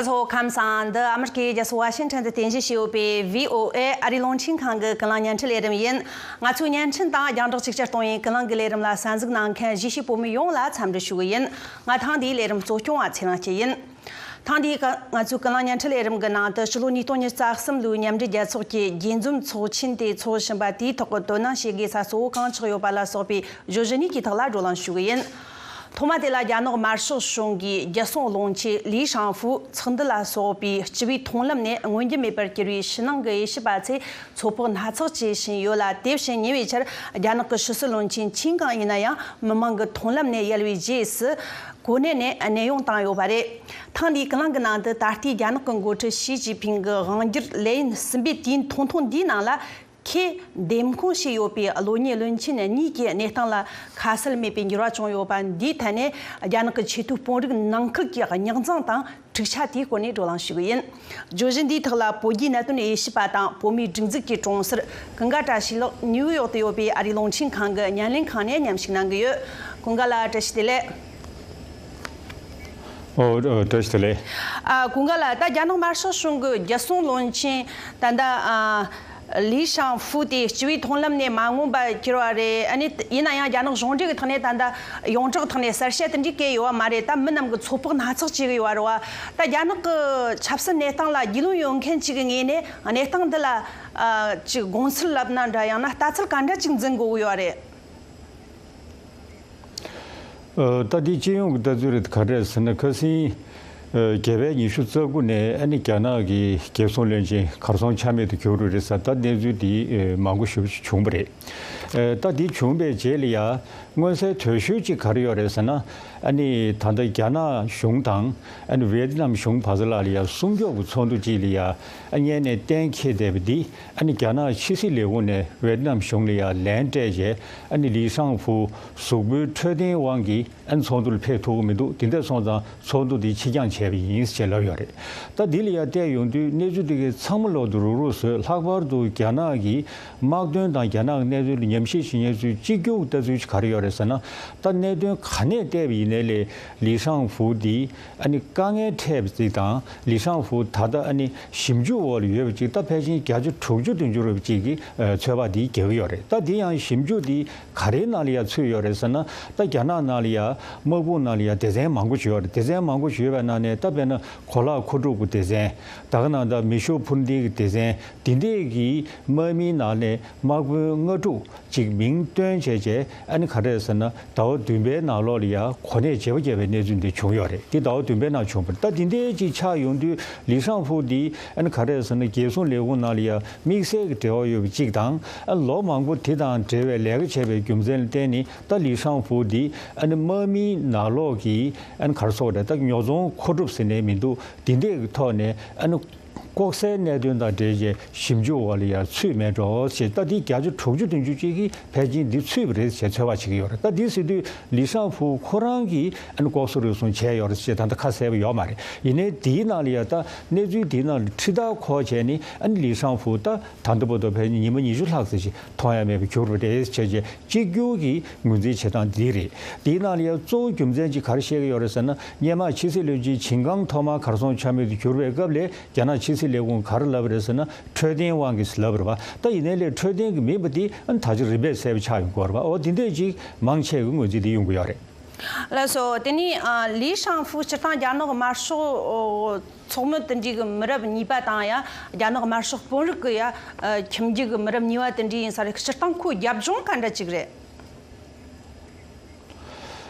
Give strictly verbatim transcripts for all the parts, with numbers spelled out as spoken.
ཚོ་ཁམས་བཟང་། འདི་ཨ་མི་རི་ཀའི་རྒྱལ་ས་ཝ་ཤིང་ཊོན་དུ་རྟེན་གཞི་བྱས་ཡོད་པའི་བྷི་ཨོ་ཨེ་ཨ་རིའི་རླུང་འཕྲིན་ཁང་གི་ཀུན་གླེང་བརྙན་འཕྲིན་ལས་རིམ་ཡིན། ང་ཚོའི་བརྙན་འཕྲིན་དང་རྒྱང་བསྒྲགས་ཅིག་ཅར་གཏོང་བའི་ཀུན་གླེང་གི་ལས་རིམ་ལ་གསན་གཟིགས་གནང་མཁན་གཞིས་བྱེས་བོད་མི་ཡོངས་ལ་འཚམས་འདྲི་ཞུ་གི་ཡིན། ང་ཐེངས་འདིའི་ལས་རིམ་གཙོ་སྐྱོང་བ་ཚེ་རིང་སྐྱིད་ཡིན། ཐེངས་འདིའི་ཀ- ང་ཚོའི་ཀུན་གླེང་བརྙན་འཕྲིན་ལས་རིམ་གྱི་ནང་དུ་ཕྱི་ལོ་ཉིས་སྟོང་ཉི་ཤུ་རྩ་གསུམ་ལོའི་མཉམ་འབྲེལ་རྒྱལ་ཚོགས་ཀྱི་རྒྱས་འཛོམས་ཚོགས་ཆེན་དེ་འཚོགས་བཞིན་པ་དེའི་ཐོག་གི་དོ་སྣང་བྱེད་དགོས་ས་གཙོ་བོ་གང་ཆགས་ཡོད་པ་ལ་སོགས་པའི་བརྗོད་གཞི་གཉིས་ཀྱི་ཐོག་ལ་བགྲོ་གླེང་ཞུ་གི་ཡིན། ཐོག་མ་དེ་ལ་རྒྱ་ནག་དམར་ཤོག་གཞུང་གིས་རྒྱལ་སྲུང་བློན་ཆེན་ལི་ཧྲང་ཧྥུ་ཚོགས་འདུ་ལ་སོགས་པའི་སྤྱི་པའི་མཐོང་ལམ་ནས་མངོན་རྒྱུ་མེད་པར་གྱུར་བའི་ཕྱི་ནང་གི་དབྱེ་ཞིབ་པ་ཚོས་ཚོད་དཔག་སྣ་ཚོགས་བྱེད་བཞིན་ཡོད་ལ། དེ་བཞིན་ཉེ་བའི་ཆར་རྒྱ་ནག་གི་ཕྱི་སྲིད་བློན་ཆེན་ཆིན་ཀང་ཡིན་ན་ཡང་མི་མང་གི་མཐོང་ལམ་ནས་ཡལ་བའི་རྗེས་སུ་གོ་གནས་ནས་གནས་དབྱུང་བཏང་ཡོད་པ་རེད། ཐེངས་འདིའི་ཀུན་གླེང་གི་ནང་དུ་ད་ལྟའི་རྒྱ་ནག་གི་འགོ་ཁྲིད་ཞི་ཅིན་ཕིང་གི་དབང་སྒྱུར་ལས་ཡུན་གསུམ་པའི་དུས་ཡུན་ཐུང་ཐུང་འདིའི་ནང་ལ། ཁོས་འདེམས་ཁོངས་བྱས་ཡོད་པའི་གློག་བརྙན་བློན་ཆེན་གཉིས་ཀྱི་གནས་སྟངས་ལ་ཁ་གསལ་མེད་པའི་འགྱུར་བ་བྱུང་ཡོད་པ་འདིའི་ཐད་ནས། རྒྱ་ནག་གི་ཆེས་མཐོའི་དཔོན་རིགས་ནང་ཁུལ་གྱི་རྙོག་འཛིང་དང་འཁྲུག་ཆ་དེའི་སྐོར་ནས་བགྲོ་གླེང་ཞུ་གི་ཡིན། བརྗོད་གཞི་འདིའི་ཐོག་ལ་བོད་བརྒྱུད་གནད་དོན་དབྱེ་ཞིབ་པ་དང་བོད་མིའི་སྒྲིག་འཛུགས་ཀྱི་གྲོང་གསེབ་ཀུན་དགའ་བཀྲ་ཤིས་ལགས་ནིའུ་ཡོག་ཏུ་ཡོད་པའི་ཨ་རིའི་རླུང་འཕྲིན་ཁང་གི་བརྙན་ལེན་ཁང་ནས་མཉམ་ཞུགས་གནང་གི་ཡོད། ཀུན་དགའ་ལགས་བཀྲ་ཤིས་བདེ་ལེགས། ཨོ། ཨོ། བཀྲ་ཤིས་བདེ་ལེགས། ཨ། ཀུན་དགའ་ལགས། ད་རྒྱ་ནག་དམར་ཤོག་གཞུང་གི་རྒྱལ་སྲུང་བློན་ཆེན་ད་ལྟ་ཨ་ལི་ཧྲང་ཧྥུ་དེ་སྤྱི་པའི་མཐོང་ལམ་ནས་མ་མངོན་པ་གྱུར་བ་རེད། ཨ་ནི་ཡིན་ན་ཡང་རྒྱ་ནག་གཞུང་འབྲེལ་གྱི་ཐོག་ནས་ད་ལྟ་ཡོངས་གྲགས་ཐོག་ནས་གསལ་བཤད་དེ་འདྲའི་སྐད་ཡོད་པ་མ་རེད། ད་མི་རྣམས་ཀྱིས་ཚོད་དཔག་སྣ་ཚོགས་བྱེད་ཀྱི་ཡོད་པ་རེད་བ། ད་རྒྱ་ནག་གི་ཆབ་སྲིད་གནས་སྟངས་ལ་རྒྱུས་ལོན་ཡོད་མཁན་ཅིག་གི་ངོས་ནས་གནས་སྟངས་འདི་ལ་ཨ་ཅིག་དགོངས་ཚུལ་ལབ་ན་འདྲ། ཡང་ན་ལྟ་ཚུལ་ག་འདྲ་ཅིག་འཛིན་དགོས་ཀྱི་ཡོད་པ་རེད། ཨ། ད་འདི་སྤྱི་ཡོངས་ཀྱི་ལྟ་ཚུལ་རེད། ག་རེ་རེད་ཟེར་ན། ཁ་སང་ཨ་རྒྱལ་བས་ཉི་ཤུ་རྩ་དགུ་ནས་ཨ་ནི་རྒྱ་ནག་གི་རྒྱལ་སྲུང་བློན་ཆེན་གར་སོང་ཆ་མེད་དུ་གྱུར་རེད་ཟེར། ད་གནས་ཚུལ་འདི་ཨ་མང་པོ་ཞེ་པོ་ཅིག་བྱུང་བ་རེད། ཨ། ད་འདི་བྱུང་བའི་རྗེས་ལ་ཡ་མངོན་གསལ་དོད་ཤོས་ཅིག་ག་རེ་ཡོད་རེད་ཟེར་ན། ཨ་ནི་ད་ལྟ་རྒྱ་ནག་གཞུང་དང་ཨ་ནི་ཝེ་ཏི་ནམ་གཞུང་བར་ལ་ལ་ཡ་སྲུང་སྐྱོབ་ཀྱི་ཚོགས་འདུ་ཅིག་ལ་ཡ་ཨ་སྔོན་ནས་གཏན་འཁེལ་བསྡད་པ་འདི། ཨ་ནི་རྒྱ་ནག་ཕྱི་སྲིད་ལས་ཁུངས་ནས་ཝེ་ཏི་ནམ་གཞུང་ལ་ཡ་ལན་སྤྲད་རྗེས། ཨ་ནི་ལི་ཧྲང་ཧྥུ་གཟུགས་པོའི་འཕྲོད་བསྟེན་དབང་གིས་ཨ་ནི་ཚོགས་འདུ་ལ་ཕེབས་ཐུབ་ཀྱི་མི་འདུག་དེ་འདྲ་སོང་ཙང་ཚོགས་འདུ་འདི་ཕྱིར་འགྱངས་བྱས་པ་ཡིན་ཞེས་ལབ་ཡོད་རེད། ད་འདི་ལ་ཡ་བལྟས་ཡོང་དུས་གནས་ཚུལ་འདི་གའི་ཚང་མ་ལོག་ཏུ་རུག་རུག་བཟོས། ལྷག་པར་དུ་རྒྱ་ནག་གི་དམག་དོན་དང་རྒྱ་ནག་གི་གནད་དོན་ལ་ཉམས་ཞིབ་བྱེད་མཁན་ཚོས་གཅིག་གྱུར་ལྟ་ཚུལ་ཅིག་ག་རེ་ཡོད་རེད་ཟེར་ན། ད་གནད་དོན་ག་ནས་བལྟས་པ་ཡིན་ནའི་ལས་ལི་ཧྲང་ཧྥུ་འདི་ཨ་ནི་དཀའ་ངལ་འཕྲད་པ་ཅིག་དང་། ལི་ཧྲང་ཧྥུ་ད་ལྟ་ཨ་ནི་ཞིབ་འཇུག་འོག་ལ་ཡོད་པ་ཅིག་ད་ཕལ་ཆེར་བརྒྱ་ཆ་དྲུག་ཅུ་བདུན་ཅུ་རེ་བ་ཅིག་གིས་ཨ་ཚོད་དཔག་འདི་རྒྱག་གི་ཡོད་རེད། ད་འདི་ཡང་ཞིབ་འཇུག་འདི་ག་རེའི་ནང་ལ་ཡ་ཚུད་ཡོད་རེད་ཟེར་ན། ད་རྒྱ་ནག་ནང་ལ་ཡ་དམག་དཔུང་ནང་ལ་ཡ་སྡེ་ཚན་མང་པོ་ཅིག་ཡོད་རེད། སྡེ་ཚན་མང་པོ་ཅིག་ཡོད་པའི་ནང་ནས། ད་དཔེར་ན་གོ་ལག་མཁོ་སྒྲུབ་ཀྱི་སྡེ་ཚན། ད་ག་ནང་ད་མེ་ཤུགས་འཕུར་མདེལ་གྱི་སྡེ་ཚན། འདི་འདྲས་ཀྱི་དམག་མིའི་ནང་ནས་དམག་དཔོན་ལྔ་དྲུག་ཅིག་མིང་བཏོན་བྱས་བྱས། ཨ་ནི་ག་རེ་ཟེར་ན། ཟླ་བ་བདུན་པའི་ནང་ལོགས་ལ་ཡ་གོ་གནས་བརྗེ་པོ་བརྒྱབ་པའི་གནས་ཚུལ་འདི་བྱུང་ཡོད་རེད། འདི་ཟླ་བ་བདུན་པའི་ནང་བྱུང་བ་རེད། ད་འདི་འདྲའི་ཅིག་ཆགས་ཡོང་དུས་ལི་ཧྲང་ཧྥུ་འདི་ཨ་ནི་ག་རེ་ཟེར་ན། རྒྱལ་སྲུང་ལས་ཁུངས་ནང་ལ་ཡ་དམིགས་བསལ་གྱི་འབྲེལ་བ་ཡོད་པ་ཅིག་དང་། ཨ་ལོ་མང་པོ་དེ་དང་འབྲེལ་བའི་ལས་ཀ་བྱས་པའི་རྒྱུ་མཚན་ལ་བརྟེན་ནས། ད་ལི་ཧྲང་ཧྥུ་འདི་ཨ་ནི་དམག་མིའི་ནང་ལོགས་ཀྱི་ཨ་ནི་ག་རེ་ཟེར་དགོས་རེད། ད་ཉོ་ཚོང་མཁོ་སྒྲུབ་ཟེར་ནའི་མི་འདུག་འདི་འདྲའི་ཐོག་ནས་ཨ་ནི་ལྐོག་ཟའི་གནད་དོན་དང་འབྲེལ་བའི་ཞིབ་འཇུག་འོག་ལ་ཡ་ཚུད་མེད་འགྲོ་ཞེས། ད་འདི་བརྒྱ་ཆ་དྲུག་ཅུ་བདུན་ཅུ་ཅིག་གིས་ཕལ་ཆེར་འདི་ཚུད་པ་རེད་ཅེས་ཚོད་དཔག་བྱེད་ཀྱི་ཡོད་རེད། ད་འདི་ཟེར་དུས་ལི་ཧྲང་ཧྥུ་ཁོ་རང་གིས་ཨ་ནི་ལྐོག་ཟ་རུལ་སུངས་བྱས་ཡོད་རེད་ཅེས་ད་ལྟ་ཁ་གསལ་པོ་ཡོད་མ་རེད། ཡིན་ནའི་འདིའི་ནང་ལ་ཡ། ད་གནས་ཚུལ་འདིའི་ནང་ལ་ཁྲི་ཐག་འཁོར་བྱས་ནས། ཨ་ནི་ལི་ཧྲང་ཧྥུ་ད་ད་ལྟ་བར་དུ་ཕལ་ཆེར་ཉི་མ་ཉི་ཤུ་ལྷག་ཙམ་ཞིག་མཐོང་ཡ་མེད་པར་གྱུར་པ་རེད་ཅེས་བྱས། གཅིག་གྱུར་གྱི་ངོས་འཛིན་བྱེད་སྟངས་འདི་རེད། དེའི་ནང་ལ་ཡང་གཙོ་བོ་རྒྱུ་མཚན་གཅིག་ག་རེ་བཤད་ཀྱི་ཡོད་རེད་ཟེར་ན། སྔོན་མ་ཕྱི་སྲིད་བློན་ཆེན་ཆིན་ཀང་ཐོག་མར་གར་སོང་ཆ་མེད་དུ་གྱུར་བའི་སྐབས་ལ། རྒྱ་ནག་ཕྱི་སྲིད་ལས་ཁུངས་ག་རེ་ལབ་པ་རེད་ཟེར་ན། འཕྲོད་བསྟེན་དབང་གིས་ལབ་པ་རེད་པ། ད་ཡིན་ནའི་ལས་འཕྲོད་བསྟེན་གྱི་མིན་པ་དེ་ཨ་ནི་ད་ཆ་རིམ་པས་གསལ་པོ་ཆགས་ཡོང་གི་ཡོད་རེད་པ། འོ་དེ་འདྲས་ཅིག་མང་ཆེ་གི་ངོས་འཛིན་དེ་ཡོང་གི་ཡོད་རེད། ལགས་སོ། དེ་ནས་ཨ་ལི་ཧྲང་ཧྥུ་སྤྱིར་བཏང་རྒྱ་ནག་དམར་ཤོག་ཚོགས་མི་དེ་འདྲའི་གི་མི་རབས་གཉིས་པ་དང་ཡང་། རྒྱ་ནག་དམར་ཤོག་དཔོན་རིགས་ཀྱི་ཡང་ཨ་ཁྱིམ་རྒྱུད་ཀྱི་མི་རབས་གཉིས་པ་དེ་འདྲ་ཡིན་ས་རེད། སྤྱིར་བཏང་ཁོའི་རྒྱབ་ལྗོངས་ག་འདྲ་ཅིག་རེད།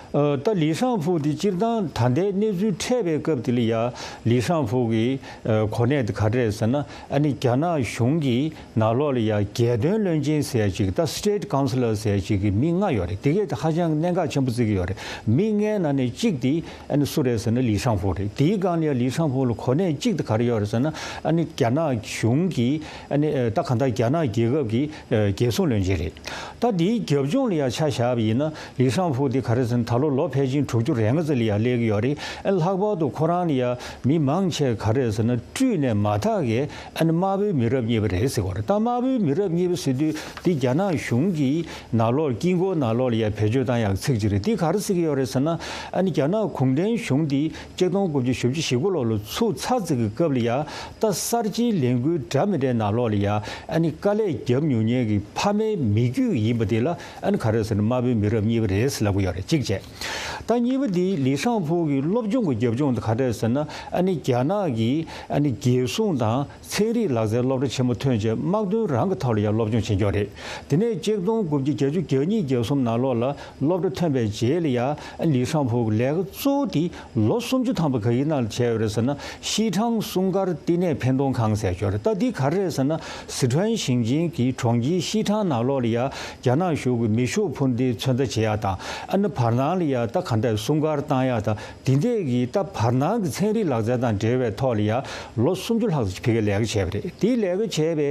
ཨ་ད་ལི་ཧྲང་ཧྥུ་དེ་སྤྱིར་བཏང་ད་ལྟའི་གནས་ཚུལ་འཕྲད་པའི་སྐབས་དེ་ལ་ཡ་ལི་ཧྲང་ཧྥུ་གི་ཨ་གོ་གནས་དེ་ག་རེ་རེད་ཟེར་ན། ཨ་ནི་རྒྱ་ནག་གཞུང་གི་ནང་ལོགས་ལ་ཡ་རྒྱལ་དོན་བློན་ཆེན་ཟེར་ཡ་ཅིག་ད་State Councillor ཟེར་ཡ་ཅིག་གི་མི་ལྔ་ཡོད་རེད། དེ་གས་དེ་ཧ་ཅང་གི་གནད་འགག་ཆེན་པོ་བརྩི་གི་ཡོད་རེད། མི་ལྔའི་ནང་ནས་གཅིག་དེ་ཨ་ནི་སུ་རེད་ཟེར་ན་ལི་ཧྲང་ཧྥུ་རེད། དེའི་སྒང་ལ་ཡ་ལི་ཧྲང་ཧྥུ་ལ་གོ་གནས་གཅིག་དེ་ག་རེ་ཡོད་རེད་ཟེར་ན། ཨ་ནི་རྒྱ་ནག་གཞུང་གི་ཨ་ནི་ཨ་ད་གང་ལྟར་རྒྱ་ནག་རྒྱལ་ཁབ་ཀྱི་ཨ་རྒྱལ་སྲུང་བློན་ཆེན་རེད། ད་དེའི་རྒྱབ་ལྗོངས་ལ་ཡ་ཆ་བཞག་པ་ཡིན་ན། ལི་ཧྲང་ཧྥུ་དེ་ག་རེ་ཟེར་ན། ད་ ལོ་ལོ་ཕལ་ཆེར་དྲུག་ཅུ་རེ་ལྔ་ཙམ་ལ་ཡ་སླེབས་ཀྱི་ཡོད་རེད། ཨ་ནི་ལྷག་པར་དུ་ཁོ་རང་ལ་ཡ་མི་མང་ཆེ་ག་རེ་རེད་ཟེར་ན་སྤྲུལ་ནས་མ་དག་གི་ཨ་ནི་དམར་པོའི་མི་རབས་གཉིས་པ་རེད་ཟེར་གྱི་ཡོད་རེད། ད་དམར་པོའི་མི་རབས་གཉིས་པ་ཟེར་དུས་འདི་རྒྱ་ནག་གཞུང་གི་ནང་ལོགས་དཀྱིལ་འཁོར་ནང་ལོགས་ལ་ཡ་བེད་སྤྱོད་བཏང་ཡག་ཚིག་ཅིག་རེད། འདི་ག་རེ་ཟེར་གྱི་ཡོད་རེད་ཟེར་ན་ཨ་ནི་རྒྱ་ནག་གུང་ཁྲན་གཞུང་འདི་ཆིག་སྟོང་དགུ་བརྒྱ་བཞི་བཅུ་ཞེ་དགུ་ལོ་ལ་ཚུགས་ཚར་ཙམ་གྱི་སྐབས་ལ་ཡ་ད་གསར་བརྗེའི་ལས་འགུལ་འདྲ་མི་འདྲའི་ནང་ལོགས་ལ་ཡ་ཨ་ནི་དཀའ་ལས་བརྒྱབ་མྱོང་མཁན་གྱི་ཕ་མའི་མི་རྒྱུད་ཡིན་པ་དེ་ལ་ཨ་ནི་ག་རེ་ཟེར་ན་དམར་པོའི་མི་རབས་གཉིས་པ་རེད་ཟེར་ལབ་ཀྱི་ཡོད་རེད། གཅིག་བྱས། ད་གཉིས་པ་དེ་ལི་ཧྲང་ཕུའུ་གི་སློབ་སྦྱོང་གི་རྒྱབ་ལྗོངས་དེ་ག་རེ་རེད་ཟེར་ན་ཨ་ནི་རྒྱ་ནག་གི་ཨ་ནི་རྒྱལ་སྲུང་དང་ཚན་རིག་ལག་རྩལ་སློབ་གྲྭ་ཆེན་མོ་ཐོན་རྗེས་དམག་དོན་རང་གི་ཐོག་ལ་ཡང་སློབ་སྦྱོང་བྱེད་ཀྱི་ཡོད་རེད། དེ་ནས་ཆིག་སྟོང་དགུ་བརྒྱ་བརྒྱད་ཅུ་གྱ་གཉིས་གྱ་གསུམ་ནང་ལོགས་ལ་སློབ་གྲྭ་ཐོན་པའི་རྗེས་ལ་ཡང་ལི་ཧྲང་ཕུའུ་གི་ལས་ཀ་གཙོ་བོ་དེ་ལོ་སུམ་ཅུ་ཐམ་པ་ག་གི་ནང་ལ་བྱས་ཡོད་རེད་ཟེར་ན་ཤིས་ཁྲང་སྲུང་སྐར་བསྟི་གནས་འཕེན་གཏོང་ཁང་ཟེར་ཡོད་རེད། ད་འདི་ག་རེ་རེད་ཟེར་ན་སི་ཁྲོན་ཞིང་ཆེན་གྱི་གྲོང་ཁྱེར་ཤིས་ཁྲང་ནང་ལོགས་ལ་ཡང་རྒྱ་ནག་གཞུང་གི་མེ་ཤུགས་འཕུར་མདེལ་ཚོད་ལྟ་བྱེད་ཡག་དང་ཨ་ནི་བར་སྣང་ལ་ཡང་ད་ག་འདྲ་སྲུང་སྐར་བཏང་ཡག་དང་། དེ་འདྲས་ཀྱི་ད་བར་སྣང་གི་ཚན་རིག་ལག་རྩལ་དང་འབྲེལ་བའི་ཐོག་ལ་ཡང་ལོ་སུམ་ཅུ་ལྷག་ཙམ་ཕ་གིར་ལས་ཀ་བྱས་པ་རེད། དེའི་ལས་ཀ་བྱས་པའི་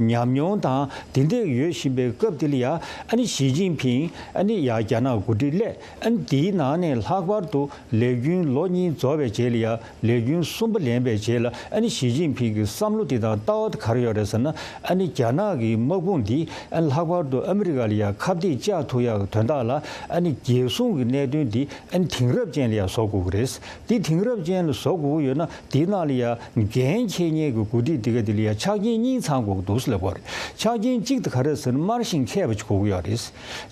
ཉམས་མྱོང་དང་དེ་འདྲས་ཡོད་བཞིན་པའི་སྐབས་དེ་ལ་ཡང་ཨ་ནི་ཞི་ཅིན་ཕིང་ཨ་ནི་ཡང་རྒྱ་ནག་འགོ་ཁྲིད་སླེབས། ཨ་ནི་དེའི་ནང་ནས་ལྷག་པར་དུ་ལས་རྒྱུན་ལོ་གཉིས་རྫོགས་པའི་རྗེས་ལ་ཡང་ལས་རྒྱུན་གསུམ་པ་ལེན་པའི་རྗེས་ལ་ཨ་ནི་ཞི་ཅིན་ཕིང་གི་བསམ་བློ་དེ་དང་ལྟ་བ་དེ་ག་རེ་ཡོད་རེད་ཟེར་ན་ཨ་ནི་རྒྱ་ནག་གི་དམག་དཔུང་འདི་ཨ་ནི་ལྷག་པར་དུ་ཨ་མི་རི་ཀ་ལ་ཡང་ཁ་གཏད་བཅག་ཐུབ་ཡག་གི་དོན་དག་ལ་ཨ་ནི་རྒྱལ་སྲུང་གི་གནད་དོན་འདི་ཨ་ནི་དེང་རབས་ཅན་ལ་ཡང་བཟོ་དགོས་ཀྱི་རེད། འདི་དེང་རབས་ཅན་ལ་བཟོ་དགོས་ཀྱི་ཡོད་ན་དེའི་ནང་ལ་ཡང་འགན་འཁྱེར་མཁན་གྱི་འགོ་ཁྲིད་འདི་ག་འདི་ལ་ཡང་ཆ་རྐྱེན་གཉིས་ཚང་དགོས་ཀྱི་འདུག་ཟེར་ལབ་པ་རེད། ཆ་རྐྱེན་གཅིག་དེ་ག་རེ་ཟེར་ན་དམར་ཞིང་མཁས་པ་ཅིག་དགོས་ཀྱི་ཡོད་རེད།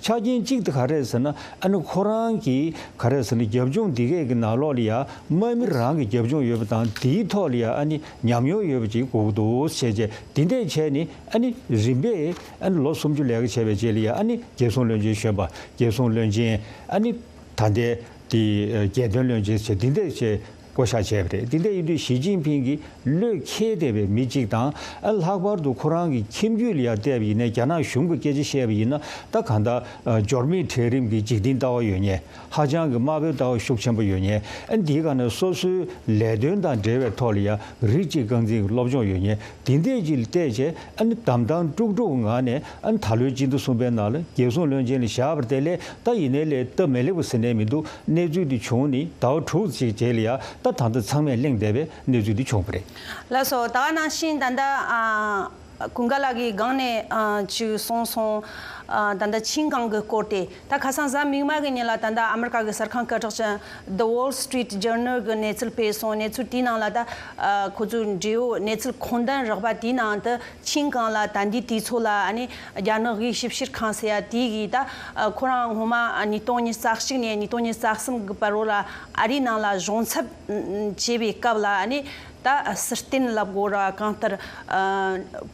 ཆ་རྐྱེན་གཅིག་དེ་ག་རེ་ཟེར་ན་ཨ་ནི་ཁོ་རང་གི་ག་རེ་ཟེར་ན་རྒྱབ་ལྗོངས་འདི་གའི་གི་ནང་ལོགས་ལ་ཡང་དམག་མི་རང་གི་རྒྱབ་ལྗོངས་ཡོད་པ་དང་དེའི་ཐོག་ལ་ཡང་ཨ་ནི་ཉམས་མྱོང་ཡོད་པ་ཅིག་དགོས་ཀྱི་འདུག་ཟེར་བྱས་འདི་འདྲས་བྱས་ནི་ཨ་ནི་རིམ་པས་ཨ་ནི་ལོ་སུམ་ཅུ་ལས་ཀ་བྱས་པའི་རྗེས་ལ་ཡང་ཨ་ནི་རྒྱལ་སྲུང་བློན་ཆེན་གཞོན་པ་རྒྱལ་སྲུང་བློན་ཆེན་ཨ་ནི་ད་ལྟའི་དེ་རྒྱལ་དོན་བློན་ཆེན་བྱས་འདི་འདྲས་བྱས་བསྐོ་བཞག་བྱས་པ་རེད། འདི་འདྲས་ཡིན་དུས་ཞི་ཅིན་ཕིང་གིས་བློས་འཁེལ་བསྡད་པའི་མི་གཅིག་དང་ཨ་ལྷག་པར་དུ་ཁོ་རང་གི་ཁྱིམ་རྒྱུད་ལ་ཡང་བལྟས་པ་ཡིན་ན་རྒྱ་ནག་གཞུང་གི་སྐད་ཆ་བཤད་པ་ཡིན་ན་ད་གང་ལྟར་འབྱོར་མེད་གྲལ་རིམ་གྱི་འཇིག་རྟེན་ལྟ་བ་ཡོད་མཁན་ཧ་ཅང་གི་དམའ་བོའི་ལྟ་བ་ཤུགས་ཆེན་པོ་ཡོད་མཁན་ཨ་འདིའི་སྒང་ནས་སོ་སོའི་ལས་དོན་དང་འབྲེལ་བའི་ཐོག་ལ་ཡང་རིགས་གཅིག་རྐང་འཛིན་གྱི་སློབ་སྦྱོང་ཡོད་མཁན། དེ་འདྲས་ཅིག་ལ་བལྟས་བྱས་ཨ་ནི་དམ་དམ་དཀྲུག་དཀྲུག་གི་ངང་ནས་ཨ་ནི་ད་ལོའི་སྤྱི་ཟླ་གསུམ་པའི་ནང་ལ་རྒྱལ་སྲུང་བློན་ཆེན་ལ་བཞག་པ་དེ་ལས་ད་ཡིན་ནའི་ལས་སྟབས་མི་ལེགས་པ་ཟེར་ནའི་མི་འདུག་གནས་ཚུལ་འདི་བྱུང་ནས་ཟླ་བ་དྲུག་ཅིག་རྗེས་ལ་ཡང་ད་ད་ལྟ་ཚང་མས་གླེང་བསྡད་པའི་གནས་ཚུལ་འདི་བྱུང་བ་རེད། ལགས་སོ། ད་ག་ནང་བཞིན་ད་ལྟ་ཨ་ཀུན་དགའ་ལགས་ཀྱིས་སྒང་ནས་ཨ་ཅིག་གསུངས་སོང་། ཨ་ད་ལྟ་ཆིན་ཀང་གི་སྐོར་དེ། ད་ཁ་སང་གཟའ་མིག་དམར་གྱི་ཉིན་ལ་ད་ལྟ་ཨ་མི་རི་ཀ་གི་གསར་ཁང་སྐད་གྲགས་ཅན་The Wall Street Journal གི་གནས་ཚུལ་སྤེལ་སོང་། གནས་ཚུལ་དེའི་ནང་ལ་ད་ཨ་ཁོ་ཚོའི་འབྲེལ་ཡོད་གནས་ཚུལ་ཁུངས་ལྡན་རག་པ་དེའི་ནང་དུ་ཆིན་ཀང་ལ་ད་ལྟའི་དུས་ཚོད་ལ་ཨ་ནི་རྒྱ་ནག་གི་ཞིབ་བཤེར་ཁང་ཟེར་ཡ་དེ་གིས་ད་ཨ་ཁོ་རང་སྔོན་མ་ཉིས་སྟོང་ཉི་ཤུ་རྩ་གཅིག་ནས་ཉིས་སྟོང་ཉི་ཤུ་རྩ་གསུམ་གི་བར་རོ་ལ་ཨ་རིའི་ནང་ལ་གཞུང་ཚབ་བྱེད་པའི་སྐབས་ལ་ཨ་ནི། ད་སྲིད་བསྟེན་ལབ་དགོས་ར་གང་ལྟར་ཨ་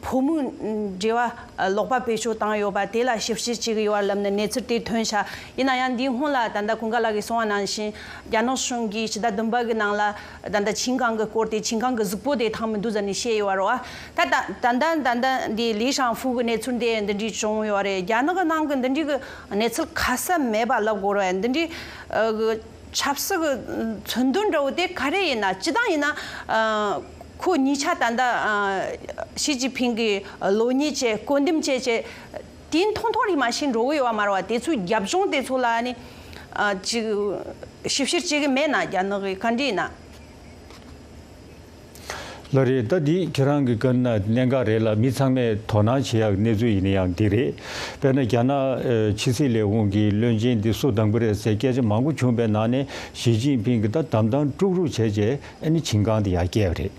ཕོ་མོའི་འབྲེལ་བ་ལོག་པ་བེད་སྤྱོད་བཏང་ཡོད་པ་དེ་ལ་ཞིབ་བཤེར་བྱེད་ཀྱི་ཡོད་པ་ལབ་ནས་གནས་ཚུལ་དེ་ཐོན་ཤག་ཡིན་ན་ཡང་འདིའི་སྔོན་ལ་ད་ལྟ་ཀུན་དགའ་ལགས་ཀྱིས་གསུངས་པ་ནང་བཞིན་རྒྱ་ནག་གཞུང་གིས་ཕྱི་ཟླ་བདུན་པ་གི་ནང་ལ་ད་ལྟ་ཆིན་ཀང་གི་སྐོར་དེ་ཆིན་ཀང་གི་གཟུགས་པོ་དེ་ཐང་མི་འདུག་ཟེར་ནས་བཤད་ཡོད་པ་རེད་བ། ད་ད་ད་ལྟ་ད་ལྟ་འདི་ལི་ཧྲང་ཧྥུ་གི་གནས་ཚུལ་དེ་འདི་འདྲའི་བྱུང་ཡོད་རེད། རྒྱ་ནག་གི་ནང་གི་འདི་འདྲའི་གི་གནས་ཚུལ་ཁ་གསལ་མེད་པ་ལབ་དགོས་རེད། འདི་འདྲའི་གི་ཆབ་སྲིད་ཀྱི་མཚོན་དོན་འདྲ་བོ་དེ་ག་རེ་ཡིན་ན། སྤྱི་བཏང་ཡིན་ན་ཨ་ཁོ་གཉིས་ཆ་ད་ལྟ་ཨ་ཞི་ཅིན་ཕིང་གི་བློ་ཉེས་བྱས་བཀོད་འདོམས་བྱས་བྱས་དེ་མཐོང་མཐོང་རིག་མ་ཤེས་འགྲོ་གི་ཡོད་པ་མ་རེད་བ། དེ་ཚོའི་རྒྱབ་ལྗོངས་དེ་ཚོ་ལ་ནི་ཨ་ཅིག་ཞིབ་བཤེར་བྱེད་གི་མེད་ན་རྒྱ་ནག་གི་ག་འདྲ་ཡིན་ན། ལགས་རེད། ད་འདི་ཁྱེད་རང་གི་བཀའ་གནད་འགག་རེད་ལ། མི་ཚང་མས་དོ་སྣང་བྱེད་ཡག་གནས་ཚུལ་ཡིན་ན་ཡང་འདི་རེད། དཔེར་ན་རྒྱ་ནག་ཕྱི་སྲིད་ལས་ཁུངས་ཀྱི་བློན་ཆེན་འདི་སུ་དང་པོ་རེད་ཟེར་སྐད་ཆ་མང་པོ་བྱུང་བའི་ནང་ནས་ཞི་ཅིན་ཕིང་གིས་ད་དམ་དམ་དཀྲུག་དཀྲུག་བྱས་བྱས་ཨ་ནི་ཆིན་ཀང་འདི་ཡར་བསྐྱལ་བ་རེད།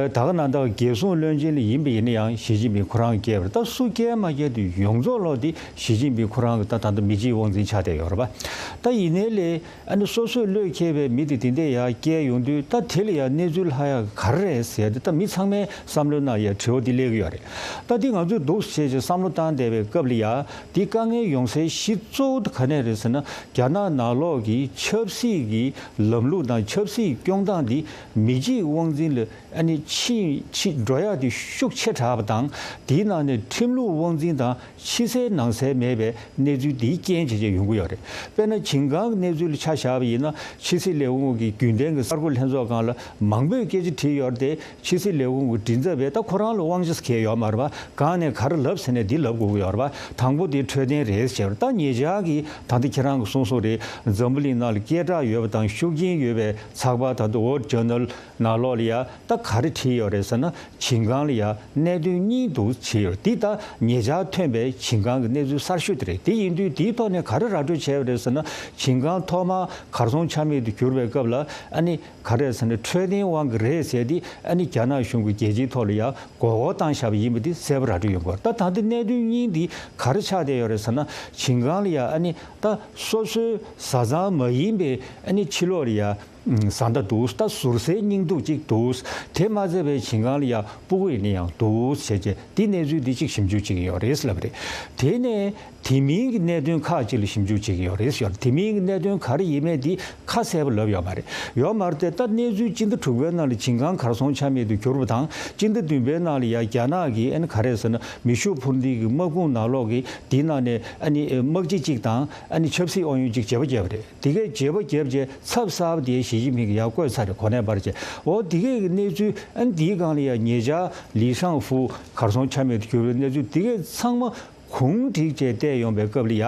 ད་ག་ནང་བཞིན་རྒྱལ་སྲུང་བློན་ཆེན་ལ་ཡིན་པ་ཡིན་ན་ཡང་ཞི་ཅིན་ཕིང་ཁོ་རང་བསྐྱལ་བ་རེད། ད་སུ་བསྐྱལ་མ་བསྐྱལ་དེ་ཡོངས་རྫོགས་ལོག་དེ་ཞི་ཅིན་ཕིང་ཁོ་རང་གི་ད་ད་ལྟ་མི་གཅིག་དབང་འཛིན་ཆགས་བསྡད་ཡོད་རེད་པ། ད་ཡིན་ནའི་ལས། ཨ་ནི་སོ་སོས་བློས་འཁེལ་བའི་མི་དེ་དེ་འདྲས་ཡར་བསྐྱལ་ཡོང་དུས་ད་དེ་ལ་ཡང་གནས་ཚུལ་ལྷག་ཡག་ག་རེ་རེད་ཟེར་ཏེ་ད་མི་ཚང་མའི་བསམ་བློའི་ནང་ཡང་དྲི་བ་འདི་སླེབས་ཀྱི་ཡོད་རེད། ད་འདི་ང་ཚོས་འདུག་སེ་བྱས་བྱས་བསམ་བློ་བཏང་བསྡད་པའི་སྐབས་ལ་ཡང་འདི་དཀའ་ངལ་ཡོང་སའི་གཞི་གཙོ་བོ་དེ་ག་ནས་རེད་ཟེར་ན་རྒྱ་ནག་ནང་ལོགས་ཀྱི་ཆབ་སྲིད་ཀྱི་ལམ་ལུགས་དང་ཆབ་སྲིད་སྐྱོང་སྟངས་འདི་མི་གཅིག་དབང་འཛིན་ལ་ཨ་ནི་ཕྱིན་ཕྱིན་འགྲོ་ཡག་དེ་ཤུགས་ཆེ་དྲགས་པ་དང་དེའི་ནང་ནས་ཁྲིམས་ལུགས་དབང་འཛིན་དང་། ཕྱི་གསལ་ནང་གསལ་མེད་པའི་གནས་ཚུལ་འདིའི་རྐྱེན་བྱས་བྱས་ཡོང་གི་ཡོད་རེད། དཔེར་ན་ཆིན་ཀང་གི་གནས་ཚུལ་ལ་ཆ་བཞག་པ་ཡིན་ན་ཕྱི་སྲིད་ལས་ཁུངས་ཀྱི་རྒྱུན་ལྡན་གྱི་གསར་འགོད་ལྷན་ཚོགས་སྒང་ལ་མང་པོས་སྐད་ཆ་དྲིས་ཡོད་རེད་དེ། ཕྱི་སྲིད་ལས་ཁུངས་ཀྱི་མགྲིན་ཚབ་པས་ད་ཁོ་རང་ལ་དབང་ཆ་ཟེར་མཁན་ཡོད་མ་རེད་པ། གང་ནས་ག་རེ་ལབ་ཟེར་ནས་འདི་ལབ་དགོས་ཀྱི་ཡོད་རེད་པ། དང་པོ་དེ་འཕྲོད་བསྟེན་རེད་ཟེར་བ་ད་ཉེ་ཆར་གྱི་ད་ལྟ་ཁྱེད་རང་གི་གསུང་གསུང་རེད། འཛམ་བུ་གླིང་ནང་ལ་སྐད་གྲགས་ཡོད་པ་དང་ཤུགས་རྐྱེན་ཡོད་པའི་ཚགས་པར་ད་ལྟ་Wall Journal་ནང་ལོགས་ལ་ཡ་ད་ག་རེ་བྲིས་ཡོད་རེད་ཟེར་ན། ཞིང་ཀང་ལ་ཡ་གནད་དོན་གཉིས་འདུག་བྲིས་ཡོད། འདི་ད་ཉེ་ཆར་ཐོན་པའི་ཞིང་ཀང་གི་གནས་ཚུལ་གསར་ཤོས་དེ་རེད། དེ་ཡིན་དུས་དེའི་ཐོག་ནས་ག་རེ་ར་སྤྲོད་བྱས་ཡོད་རེད་ཟེར་ན། ཞིང་ཀང་ཐོག་མར་གར་སོང་ཆ་མེད་དུ་གྱུར་བའི་སྐབས་ལ་ཨ་ནི་ག་རེ་ཟེར་ན་འཕྲོད་བསྟེན་དབང་གིས་རེད་ཟེར་ཏེ་ཨ་ནི་རྒྱ་ནག་གཞུང་གིས་རྒྱལ་སྤྱིའི་ཐོག་ལ་ཡ་མགོ་སྐོར་བཏང་བཞག་པ་ཡིན་པ་འདི་གསལ་པོ་ར་སྤྲོད་ཡོང་གི་ཡོད། ད་ད་ལྟ་གནད་དོན་གཉིས་འདི་ག་རེ་ཆགས་བསྡད་ཡོད་རེད་ཟེར་ན། ཞིང་ཀང་ལ་ཡ་ཨ་ནི་ད་སོ་སོའི་བཟའ་ཚང་མ་ཡིན་པའི་ཨ་ནི་ཕྱི་ལོགས་ལ་ཡ་བཟའ་ཟླ་འདུག་ད་ཟུར་སའི་སྙིང་སྡུག་ཅིག་འདུག་དེ་མ་ཚད་པའི་ཞིང་ཀང་ལ་ཡ་སྤུ་གུ་ཡིན་ན་ཡང་འདུག་བྱས་རྗེས་འདི་གནས་ཚུལ་འདི་གཅིག་ཞིབ་འཇུག་བྱེད་ཀྱི་ཡོད་རེད་ལབ་རེད། དེ་ནས་དེ་མིན་གྱི་གནད་དོན་ཁག་ཅིག་ལ་ཞིབ་འཇུག་བྱེད་ཀྱི་ཡོད་རེད་ཟེར། དེ་མིན་གྱི་གནད་དོན་ག་རེ་ཡིན་མིན་འདི་ཁ་གསལ་པོ་ལབ་ཡོད་མ་རེད། ཡོད་མ་རེད་དེ་ད་གནས་ཚུལ་སྤྱི་ཟླ་དྲུག་པའི་ནང་ལ་ཞིང་ཀང་གར་སོང་ཆ་མེད་དུ་གྱུར་པ་དང་སྤྱི་ཟླ་བདུན་པའི་ནང་ལ་ཡ་རྒྱ་ནག་གིས་ཨ་ནི་ག་རེ་ཟེར་ན་མེ་ཤུགས་འཕུར་མདེལ་གྱི་དམག་དཔུང་ནང་ལོགས་ཀྱི་དེའི་ནང་ནས་ཨ་ནི་དམག་སྤྱི་གཅིག་དང་ཨ་ནི་ཆབ་སྲིད་ཨང་ཡོན་གཅིག་བརྗེ་པོ་བརྒྱབ་པ་རེད། དེ་གས་བརྗེ་པོ་བརྒྱབ་རྗེས་ཚབ་གསར་པ་དེ་ཞི་ཅིན་ཕིང་གིས་ཡར་བསྐོས་ཚར་རེད། གོ་གནས་སྤར་རྗེས་འོ་དེ་གས་ཀྱི་གནས་ཚུལ་ཨ་ནི་དེའི་སྒང་ལ་ཡ་ཉེ་ཆར་ལི་ཧྲང་ཧྥུ་གར་སོང་ཆ་མེད་དུ་གྱུར་བའི་གནས་ཚུལ་དེ་གས་ཚང་མ་གུང་བསྒྲིགས་བྱས་བལྟས་ཡོང་པའི་སྐབས་ལ་ཡ་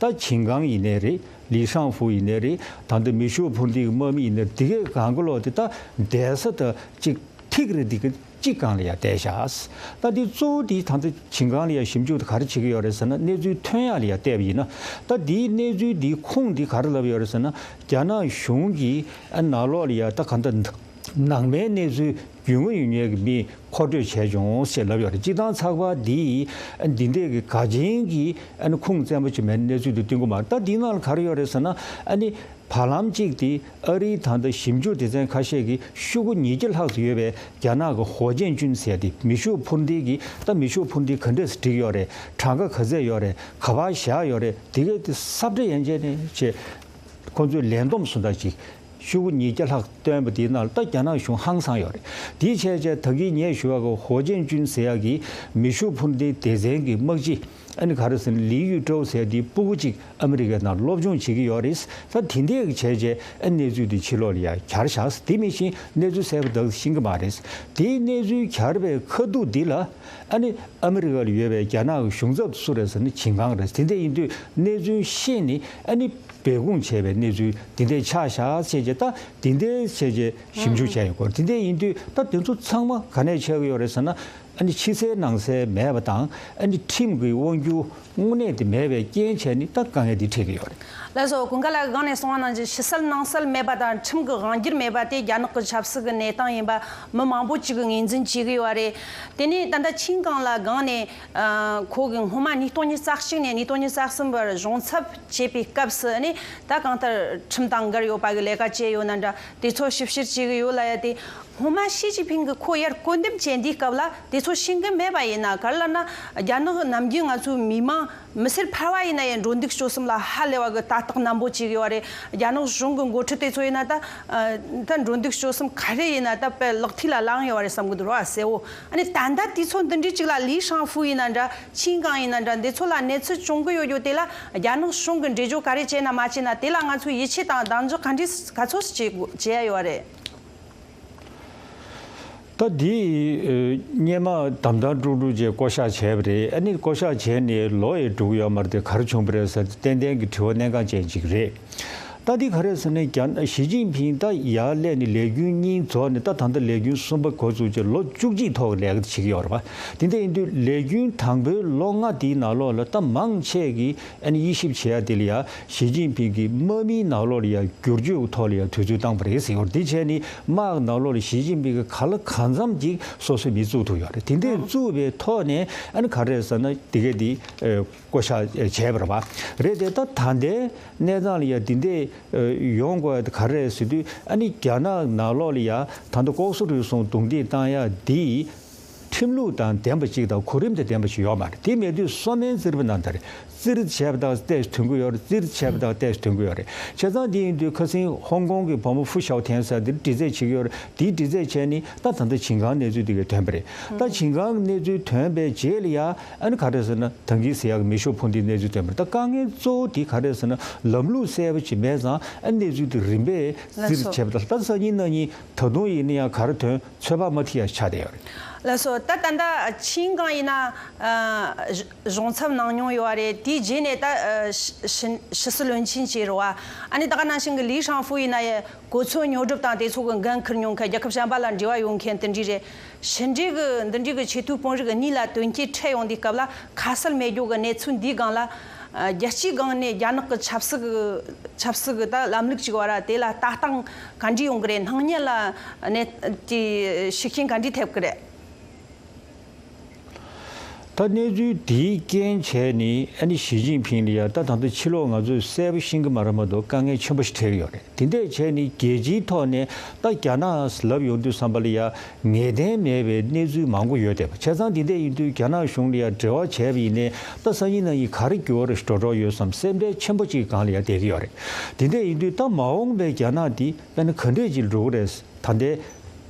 ད་ཞིང་ཀང་ཡིན་ནའི་རེད། ལི་ཧྲང་ཧྥུ་ཡིན་ནའི་རེད། ད་ལྟ་མེ་ཤུགས་འཕུར་མདེལ་གྱི་དམག་མི་ཡིན་ནའི་དེ་གས་གང་ག་ལོག་དེ་ད་བསྡད་ས་ད་ཅིག་ཐིག་རེ་འདི་ག་གཅིག་སྒང་ལ་ཡ་བསྡད་ཤག་ད་འདི་གཙོ་བོ་འདི་ད་ལྟ་ཞིང་ཀང་ལ་ཡ་ཞིབ་འཇུག་དེ་ག་རེ་བྱེད་ཀྱི་ཡོད་རེད་ཟེར་ན། གནས་ཚུལ་ཐོན་ཡག་ལ་ཡ་བལྟས་པ་ཡིན་ན་ད་འདིའི་གནས་ཚུལ་འདིའི་ཁུངས་འདི་ག་རེ་ལབ་ཡོད་རེད་ཟེར་ན། རྒྱ་ནག་གཞུང་གིས་ཨ་ནང་ལོགས་ལ་ཡ་ད་ག་འདྲ་ནང་མའི་གནས་ཚུལ་རྒྱུས་མངའ་ཡོད་མཁན་གྱི་མི་མཁོ་སྤྲོད་བྱས་བྱུང་ཞེས་ལབ་ཡོད་རེད། སྤྱིར་བཏང་ཚགས་པར་འདིས་ཨ་འདི་འདྲས་ཀྱི་ག་ཅན་གྱི་ཨ་ནི་ཁུངས་བཙན་པོ་ཅིག་མེད་ན་གནས་ཚུལ་འདི་སྟོན་གྱི་མ་རེད། ད་འདིའི་ནང་ལ་ག་རེ་ཡོད་རེད་ཟེར་ན། ཨ་ནི་བར་ལམ་གཅིག་དེ་ཨ་རིའི་ད་ལྟ་ཞིབ་འཇུག་སྡེ་ཚན་ཁ་ཤས་ཀྱིས་ཤོག་གུ་ཉིས་བརྒྱ་ལྷག་ཙམ་ཡོད་པའི་རྒྱ་ནག་གི་ཧོ་ཅན་ཅུན་ཟེར་ཡ་དེ་མེ་ཤུགས་འཕུར་མདེལ་གྱི་ད་མེ་ཤུགས་འཕུར་མདེལ་ག་འདྲས་སྒྲིག་ཡོད་རེད། གྲངས་ཀ་ག་ཚད་ཡོད་རེད། ག་པར་བཞག་ཡོད་རེད། དེ་གས་དེ་ས་བཀྲ་ཡན་ཆད་ནས་བྱས་ཁོ་ཚོས་ལས་བསྡོམས་སུ་འདྲ་ཅིག་ཤོག་གུ་ཉིས་བརྒྱ་ལྷག་བཏོན་པ་དེའི་ནང་ལ་ད་རྒྱ་ནག་གཞུང་ཧང་སངས་ཡོད་རེད། དེའི་བྱས་རྗེས་ད་གིན་ངས་ཞུས་པ་གི་ཧོ་ཅན་ཅུན་ཟེར་ཡ་གི་མེ་ཤུགས་འཕུར་མདེལ་སྡེ་ཚན་གྱི་དམག་སྤྱི་ཨ་ནི་ག་རེ་ཟེར་ན་ལི་ཡུས་ཀྲོའུ་ཟེར་དེའི་སྤུ་གུ་གཅིག་ཨ་མི་རི་ཀའི་ནང་སློབ་སྦྱོང་བྱེད་ཀྱི་ཡོད་རེད། ད་དེ་འདྲས་ཀྱི་བྱས་རྗེས་ཨ་གནས་ཚུལ་དེ་ཕྱི་ལོགས་ལ་ཡ་གྱར་བཞག་དེ་མིན་ཕྱིན་གནས་ཚུལ་གསལ་པོ་དག་ཤེས་ཀྱི་མ་རེད། དེའི་གནས་ཚུལ་གྱར་བའི་ཁ་ཐུག་འདི་ལ་ཨ་ནི་ཨ་མི་རི་ཀ་ལ་ཡོད་པའི་རྒྱ་ནག་གི་གཞུང་ཚབ་སུ་རེད་ཟེར་ན་ཞིང་ཀང་རེད། དེ་འདྲས་ཡིན་དུས་གནས་ཚུལ་ཤེས་ནས་ཨ་ནི་སྦས་སྐུང་བྱས་པའི་གནས་ཚུལ་དེ་འདྲས་ཆགས་བཞག་བྱས་རྗེས་ད་དེ་འདྲས་བྱས་རྗེས་ཞིབ་འཇུག་བྱས་ཡོད་སྐོར་དེ་འདྲས་ཡིན་དུས་ད་དེ་ཚོ་ཚང་མ་ག་ནས་ཆགས་ཀྱི་ཡོད་རེད་ཟེར་ན། ཨ་ནི་ཕྱི་གསལ་ནང་གསལ་མེད་པ་དང་ཨ་ནི་ཁྲིམས་ཀྱི་དབང་སྒྱུར་དངོས་གནས་དེ་མེད་པའི་རྐྱེན་བྱས་ནས་ད་དཀའ་ངལ་འདི་འཕྲད་ཀྱི་ཡོད་རེད། ལགས་སོ། ཀུན་དགའ་ལགས་སྒང་ནས་གསུངས་པ་ནང་བཞིན་ཕྱི་གསལ་ནང་གསལ་མེད་པ་དང་ཁྲིམས་ཀྱི་དབང་སྒྱུར་མེད་པ་དེ་རྒྱ་ནག་གི་ཆབ་སྲིད་ཀྱི་གནས་སྟངས་ཡིན་པ་མི་མང་པོ་ཅིག་གིས་ངོས་འཛིན་བྱེད་ཀྱི་ཡོད་རེད། དེ་ནས་ད་ལྟ་ཆིན་ཀང་ལགས་སྒང་ནས་ཨ་ཁོ་གི་སྔོན་མ་ཉིས་སྟོང་ཉི་ཤུ་རྩ་གཅིག་ནས་ཉིས་སྟོང་ཉི་ཤུ་རྩ་གསུམ་བར་གཞུང་ཚབ་བྱེད་པའི་སྐབས་སུ་ནས་ད་གང་ལྟར་ཁྲིམས་དང་འགལ་ཡོད་པ་གི་ལས་ཀ་བྱས་ཡོད་ན་འདྲ་དེ་ཚོ་ཞིབ་བཤེར་བྱེད་ཀྱི་ཡོད་ལབ་ཡ་དེ། སྔོན་མ་ཞི་ཅིན་ཕིང་གིས་ཁོ་ཡར་བསྐོ་འདེམས་བྱས་འདིའི་སྐབས་ལ་དེ་ཚོ་ཤེས་ཀྱི་མེད་པ་ཡིན་ན། ག་རེ་ལབ་ན་རྒྱ་ནག་ནམ་རྒྱུན་ང་ཚོའི་མི་མང་མི་སེར་ཕལ་བ་ཡིན་ན་ཡང་འགྲོ་འདུག་སྤྱོད་གསུམ་ལ་ཧ་ལས་པ་གི་ལྟ་རྟོག་ནན་པོ་བྱེད་ཀྱི་ཡོད་རེད། རྒྱ་ནག་གཞུང་གི་འགོ་ཁྲིད་དེ་ཚོ་ཡིན་ན་ད་ད་འགྲོ་འདུག་སྤྱོད་གསུམ་ག་རེ་ཡིན་ན་ད་དཔེ་ལག་མཐིལ་ལ་ལངས་ཡོད་རེད་བསམ་གི་འདུག་ར་གསལ་བོ། ཨ་ནི་ད་ལྟ་དུས་ཚོད་འདི་འདྲའི་ཅིག་ལ་ལི་ཧྲང་ཧྥུ་ཡིན་ན་འདྲ་ཆིན་ཀང་ཡིན་ན་འདྲ་འདི་ཚོ་ལ་གནས་ཚུལ་བྱུང་གི་ཡོད་རྒྱུ་དེ་ལ་རྒྱ་ནག་གཞུང་གི་འགྲེལ་བརྗོད་ག་རེ་བྱས་ན་མ་བྱས་ན་དེ་ལ་ང་ཚོས་ཡིད་ཆེས་དང་གདེང་འཇོག་ག་འདྲས་ག་ཚོད་བྱེད་དགོས་བྱེད་ཡ་ཡོད་རེད། ད་འདི་ཨ་སྔོན་མ་དམ་དམ་དཀྲུག་དཀྲུག་བྱས་བསྐོ་བཞག་བྱས་པ་རེད། ཨ་ནི་བསྐོ་བཞག་བྱས་ནས་ལོ་ཡང་འགྲོ་གི་ཡོད་མ་རེད་དེ་ག་རེ་བྱུང་བ་རེད་ཟེར་ཏེ་ཏན་ཏན་གྱི་དྲི་བ་གནད་འགག་ཅན་ཅིག་རེད། ད་འདི་ག་རེ་ཟེར་ན་རྒྱ་ཞི་ཅིན་ཕིང་ད་ཡར་སླེབས་ནས་ལས་རྒྱུན་གཉིས་རྫོགས་ནས་ད་ད་ལྟ་ལས་རྒྱུན་གསུམ་པ་འགོ་བཙུགས་བྱས་ལོ་བཅུ་གཅིག་ཐོག་གི་ལས་ཀ་དེ་བྱེད་ཀྱི་ཡོད་རེད་པ། དེ་འདྲ་ཡིན་དུས་ལས་རྒྱུན་དང་པོའི་ལོ་ལྔ་དེའི་ནང་ལོགས་ལ་ད་མང་ཆེ་གིས་ཨ་ནི་དབྱེ་ཞིབ་བྱེད་ཡ་དེ་ལ་ཡ་ཞི་ཅིན་ཕིང་གི་དམག་མིའི་ནང་ལོགས་ལ་ཡ་བསྒྱུར་བཅོས་ཀྱི་ཐོག་ལ་ཡ་དུས་ཚོད་བཏང་བ་རེད་ཟེར་ཡོད་རེད། དེ་བྱས་ནས་དམག་གི་ནང་ལོགས་ལ་ཞི་ཅིན་ཕིང་གི་ག་ལ་གང་འཚམ་ཅིག་སོ་སོའི་མི་བཙུགས་ཐུབ་ཡོད་རེད། དེ་འདྲས་བཙུགས་པའི་ཐོག་ནས་ཨ་ནི་ག་རེ་རེད་ཟེར་ན་དེ་གས་དེ་བསྐོ་བཞག་བྱས་པ་རེད་པ། རེད་དེ་ད་ད་ལྟའི་གནས་སྟངས་ལ་ཡ་དེ་འདྲས་ཡོང་དགོས་ཡ་དེ་ག་རེ་རེད་ཟེར་དུས་ཨ་ནི་རྒྱ་ནག་ནང་ལོགས་ལ་ཡ་ད་ལྟ་ལྐོག་ཟ་རུལ་སུངས་རྡུང་རྡེག་བཏང་ཡ་དེ། ཁྲིམས་ལུགས་དང་ལྡན་པ་ཅིག་དང་གོ་རིམ་དང་ལྡན་པ་ཞིག་ཡོད་མ་རེད། དེ་མེད་དུས་སོ་སྨན་བཙིར་བ་ནང་ལྟར་རེད། བཙིར་བྱས་པ་དང་ཏོག་ཙམ་ཐོན་གྱི་ཡོད་རེད། བཙིར་བྱས་པ་དང་ཏོག་ཙམ་ཐོན་གྱི་ཡོད་རེད། བྱས་ཙང་དེ་ཡིན་དུས་ཁ་སང་ཧོང་ཀོང་གི་བུ་མོ་ཧྥུ་ཞའོ་ཐེན་ཟེར་དེར་འདྲི་རྩད་བྱེད་ཀྱི་ཡོད་རེད། དེའི་འདྲི་རྩད་བྱས་ནས་ད་ད་ལྟ་ཇིན་ཀང་གནས་ཚུལ་དེ་གས་ཐོན་པ་རེད། ད་ཇིན་ཀང་གནས་ཚུལ་ཐོན་པའི་རྗེས་ལ་ཡ་ཨ་ནི་ག་རེ་ཟེར་ན་ད་གིན་ཟེར་ཡག་གི་མེ་ཤུགས་འཕུར་མདེལ་གནས་ཚུལ་ཐོན་པ་རེད། ད་དཀའ་ངལ་གཙོ་བོ་དེ་ག་རེ་ཟེར་ན་ལམ་ལུགས་གསལ་པོ་ཅིག་མེད་ཙང་ཨ་གནས་ཚུལ་དེ་རིམ་པས་ལགས་སོ། བཙིར་བྱས་པ་དང་ད་སང་ཉིན་གནངས་ཉིན་ད་དུང་ཡིན་ན་ཡང་ག་རེ་ཐོན་ཚོད་དཔག་མ་ཐིག་ཡ་ཆགས་བསྡད་ཡོད་རེད། ལགས་སོ། ད་ད་ལྟ་ཆིན་ཀང་ཡིན་ན་ཨ་གཞུང་ཚབ་གནང་མྱོང་ཡོད་རེད། དེའི་རྗེས་ནས་ད་ཨ་ཕྱི་ཕྱི་ཕྱི་སྲིད་བློན་ཆེན་བྱས་རེད་བ། ཨ་ནི་ད་ག་ནང་བཞིན་གྱི་ལི་ཧྲང་ཧྥུ་ཡིན་ན་ཡང་གོ་མཚོན་ཉོ་སྒྲུབ་དང་དེ་ཚོ་གི་འགན་འཁུར་མྱོང་མཁན། རྒྱལ་ཁབ་གཞན་པ་ལ་འབྲེལ་བ་ཡོད་མཁན་དེ་འདྲས་རེད། ཕྱི་འབྲེལ་གྱི་འདི་འདྲས་ཀྱི་ཆེས་མཐོའི་དཔོན་རིགས་གཉིས་ལ་དོན་རྐྱེན་འཕྲད་ཡོང་དུས་སྐབས་ལ་ཁ་གསལ་མེད་རྒྱུ་གི་གནས་ཚུལ་འདིའི་སྒང་ལ་ཨ་རྒྱལ་སྤྱིའི་སྒང་ནས་རྒྱ་ནག་གི་ཆབ་སྲིད་ཀྱི་ཆབ་སྲིད་ཀྱི་ད་ལམ་ལུགས་ཅིག་བར་དེ་ལ་ལྟ་སྟངས་ག་འདྲས་ཡོང་གི་རེད། སྣང་བརྙན་ལ་ནས་དེ་ཤུགས་རྐྱེན་ག་འདྲས་ཐེབས་ཀྱི་རེད། ད་གནས་ཚུལ་དེའི་རྐྱེན་བྱས་ནས་ཨ་ནི་ཞི་ཅིན་ཕིང་ལ་ཡ་ད་ད་ལྟ་ཕྱི་ལོགས་ང་ཚོས་གསལ་པོ་ཤེས་ཀྱི་མ་རེད་མ་གཏོགས་དཀའ་ངལ་ཆེན་པོ་ཞིག་འཕྲད་ཀྱི་ཡོད་རེད། དེ་འདྲས་བྱས་ནས་རྒྱལ་སྤྱིའི་ཐོག་ནས་ད་རྒྱ་ནག་ལབ་ཡོང་དུས་ཙམ་པ་ལ་ཡ་ངེས་གཏན་མེད་པའི་གནས་ཚུལ་མང་པོ་ཡོད་བསྡད་པ། བྱས་ཙང་དེ་འདྲས་ཡིན་དུས་རྒྱ་ནག་གཞུང་ལ་ཡ་འབྲེལ་བ་བྱས་པ་ཡིན་ནའི་ད་སང་ཉིན་གནངས་ཉིན་ག་རེ་འགྱུར་བ་རེད་འགྲོ་གྲབས་ཡོད་བསམ་སེམས་ཁྲལ་ཆེན་པོ་ཅིག་སྒང་ལ་ཡ་བསྡད་ཀྱི་ཡོད་རེད། དེ་འདྲས་ཡིན་དུས་ད་མ་འོངས་པའི་རྒྱ་ནག་འདི་དཔེར་ན་ག་འདྲས་ཅིག་འགྲོ་གི་རེད། ད་ལྟའི་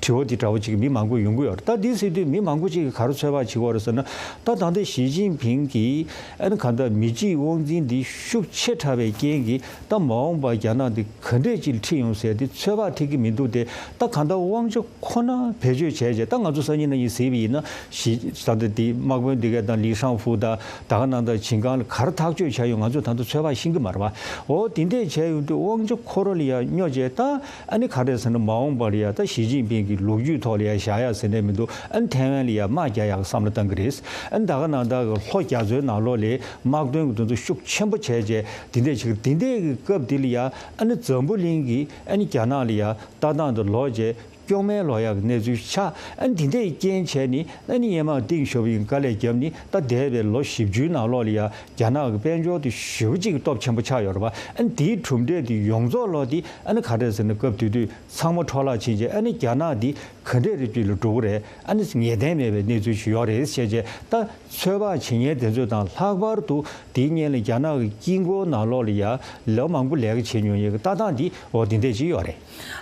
དྲི་བ་འདི་འདྲ་བོ་ཅིག་མི་མང་པོས་ཡོང་གི་ཡོད་རེད། ད་འདི་ཟེར་དུས་མི་མང་པོ་ཅིག་གིས་ག་རེ་ཚོད་དཔག་བྱེད་ཀྱི་ཡོད་རེད་ཟེར་ན། ད་ད་ལྟ་ཞི་ཅིན་ཕིང་གིས་ཨ་ནི་གང་ལྟར་མི་གཅིག་དབང་འཛིན་འདི་ཤུགས་ཆེ་དྲགས་པའི་རྐྱེན་གྱིས་ད་མ་འོངས་པར་རྒྱ་ནག་འདི་ག་འདྲས་ཅིག་ཁྲིད་ཡོང་ཟེར་དེ་ཚོད་དཔག་ཐེབས་ཀྱི་མི་འདུག་སྟེ། ད་གང་ལྟར་དབང་ཆ་ཁོ་ན་བེད་སྤྱོད་བྱས་རྗེས་ད་ང་ཚོ་སང་ཉིན་གནངས་ཉིན་གཟིགས་པ་ཡིན་ན་ཞི་ད་ལྟ་འདི་དམག་དཔོན་འདི་གས་དང་ལི་ཧྲང་ཧྥུ་དང་ད་ག་ནང་ལྟར་ཇིན་ཀང་ལ་ག་རེ་ཐག་གཅོད་བྱས་ཡོང་ང་ཚོས་ད་ལྟ་ཚོད་དཔག་ཤེས་ཀྱི་མ་རེད་པ། འོ་དེ་འདྲས་བྱས་ཡོང་དུས་དབང་ཆ་ཁོ་རང་ལ་ཡ་སྙོ་བྱས་ད། ཨ་ནི་ག་རེ་ཟེར་ན་མ་འོངས་པར་ཡ་ད་ཞི་ཅིན་ཕིང་གི་ལོ་རྒྱུས་ཐོག་ལ་ཡ་བཞག་ཡ་ཟེར་ནས་མི་འདུག་ཨ་ནི་ཐའེ་ཝན་ལ་ཡ་དམག་རྒྱག་ཡག་བསམ་བློ་བཏང་གི་རེད། ཨ་ནི་ད་ག་ནང་ད་གི་ལྷོ་རྒྱ་མཚོའི་ནང་ལོགས་ལ་དམག་དོན་གྱི་དོན་ཚན་ཤུགས་ཆེན་པོ་བྱས་རྗེས་དེ་འདྲས་བྱེད་ཀྱི་དེ་འདྲས་ཀྱི་སྐབས་འདི་ལ་ཡ་ཨ་ནི་འཛམ་བུ་གླིང་གིས་ཨ་ནི་རྒྱ་ནག་ལ་ཡ་ལྟ་སྟངས་དེ་ལོག་རྗེས་སྐྱོན་མེད་ལོག་ཡག་གི་གནས་ཚུལ་ཆགས། ཨ་ནི་དེ་འདྲས་རྐྱེན་བྱས་ནས་ཨ་ནི་སྔོན་མ་ཏིང་ཞོ་ཕིང་དཀའ་ལས་བརྒྱབ་ནས་ད་འདས་པའི་ལོ་བཞི་བཅུའི་ནང་ལོགས་ལ་ཡ་རྒྱ་ནག་གི་དཔལ་འབྱོར་དེ་ཞེ་པོ་ཅིག་སྟོབས་ཆེན་པོ་ཆགས་ཡོད་རེད་པ། ཨ་ནི་དེའི་གྲུབ་འབྲས་དེ་ཡོངས་རྫོགས་ལོག་དེ་ཨ་ནི་ག་འདྲས་ཟེར་ན་སྐབས་དེ་དུས་ཚང་མ་འཕྲོ་བརླག་ཕྱིན་རྗེས་ཨ་ནི་རྒྱ་ནག་འདི་ག་འདྲས་རེ་བྱས་ལ་འགྲོ་གི་རེད། ཨ་ནི་ངེས་གཏན་མེད་པའི་གནས་ཚུལ་ཞིག་ཡོད་རེད་ཟེར་རྗེས་ད་ཚོད་དཔག་བྱེད་མཁན་དེ་ཚོ་དང་ལྷག་པར་དུ་དེའི་སྔོན་ལ་རྒྱ་ནག་གི་དཀྱིལ་འཁོར་ནང་ལོགས་ལ་ཡ་ལོ་མང་པོ་ལས་ཀ་བྱེད་མྱོང་མཁན་གྱི་ལྟ་སྟངས་འདི་འོ་དེ་འདྲས་ཅིག་ཡོད་རེད།